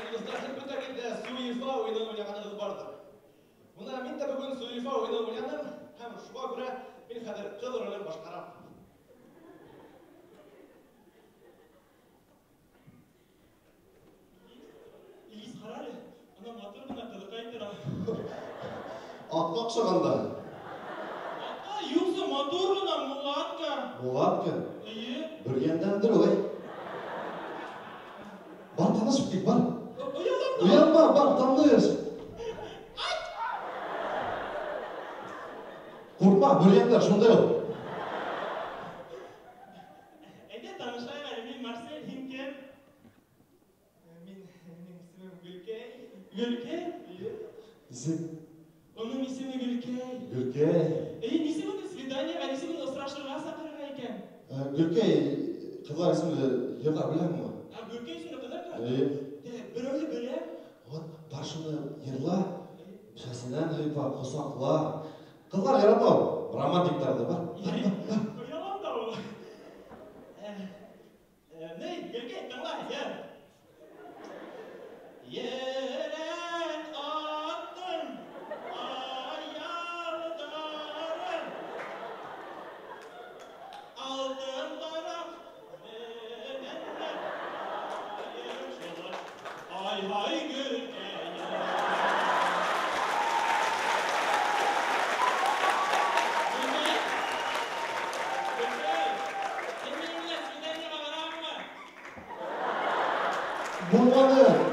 Дуҫтар, һеҙ бөтәгеҙ ҙә Суефа уйынын уйнағанығыҙ барҙыр. Бына мин дә бөгөн Суефа уйынын уйнаным, һәм шуға күрә мин хәҙер ҡыҙ ролен башҡарам. Илгиз, ҡара әле, ана матур ғына ҡыҙыҡай тора. Атҡа оҡшаған да. Атҡа юҡсы, матур ғына мулатка. Мулатка? Эйе. Бөрйәндәндер ул, әй. Бар, танышып кит, бар. Оялам да. Оялма, бар, таныш. Ҡурҡма, бөрйәндәр шундай ул. Әйҙә танышайыҡ әле, мин Марсель, һин кем? Минең исемем Гөлкәй. Гөлкәй? Эйе. Исем? Уның исеме Гөлкәй. Гөлкәй. Эйе, нисек уны свиданиеға, нисек уны осрашырға саҡырырға икән? Гөлкәй, ҡыҙҙар исемле йырҙар беләһеңме? Ә, Гөлкәй исемле ҡыҙҙар тора? Эйе. Дә, берәүҙе беләм. Вот, бар шуны йырла, сәсенән һыйпа, ҡосаҡла. Ҡыҙҙар ярата ул, романтиктар ҙа бар. Бар, бар, бар. Оялам да ул. Ней, Гөлкәй, тыңла, йыр. Ерән аттың аялдарын, алтын ҡараҡ менәнләр айыршылар. Ай-һай, Гөлкәй. Гөлкәй, Гөлкәй, һин минең менән свиданиеға бараһыңмы? Булманы.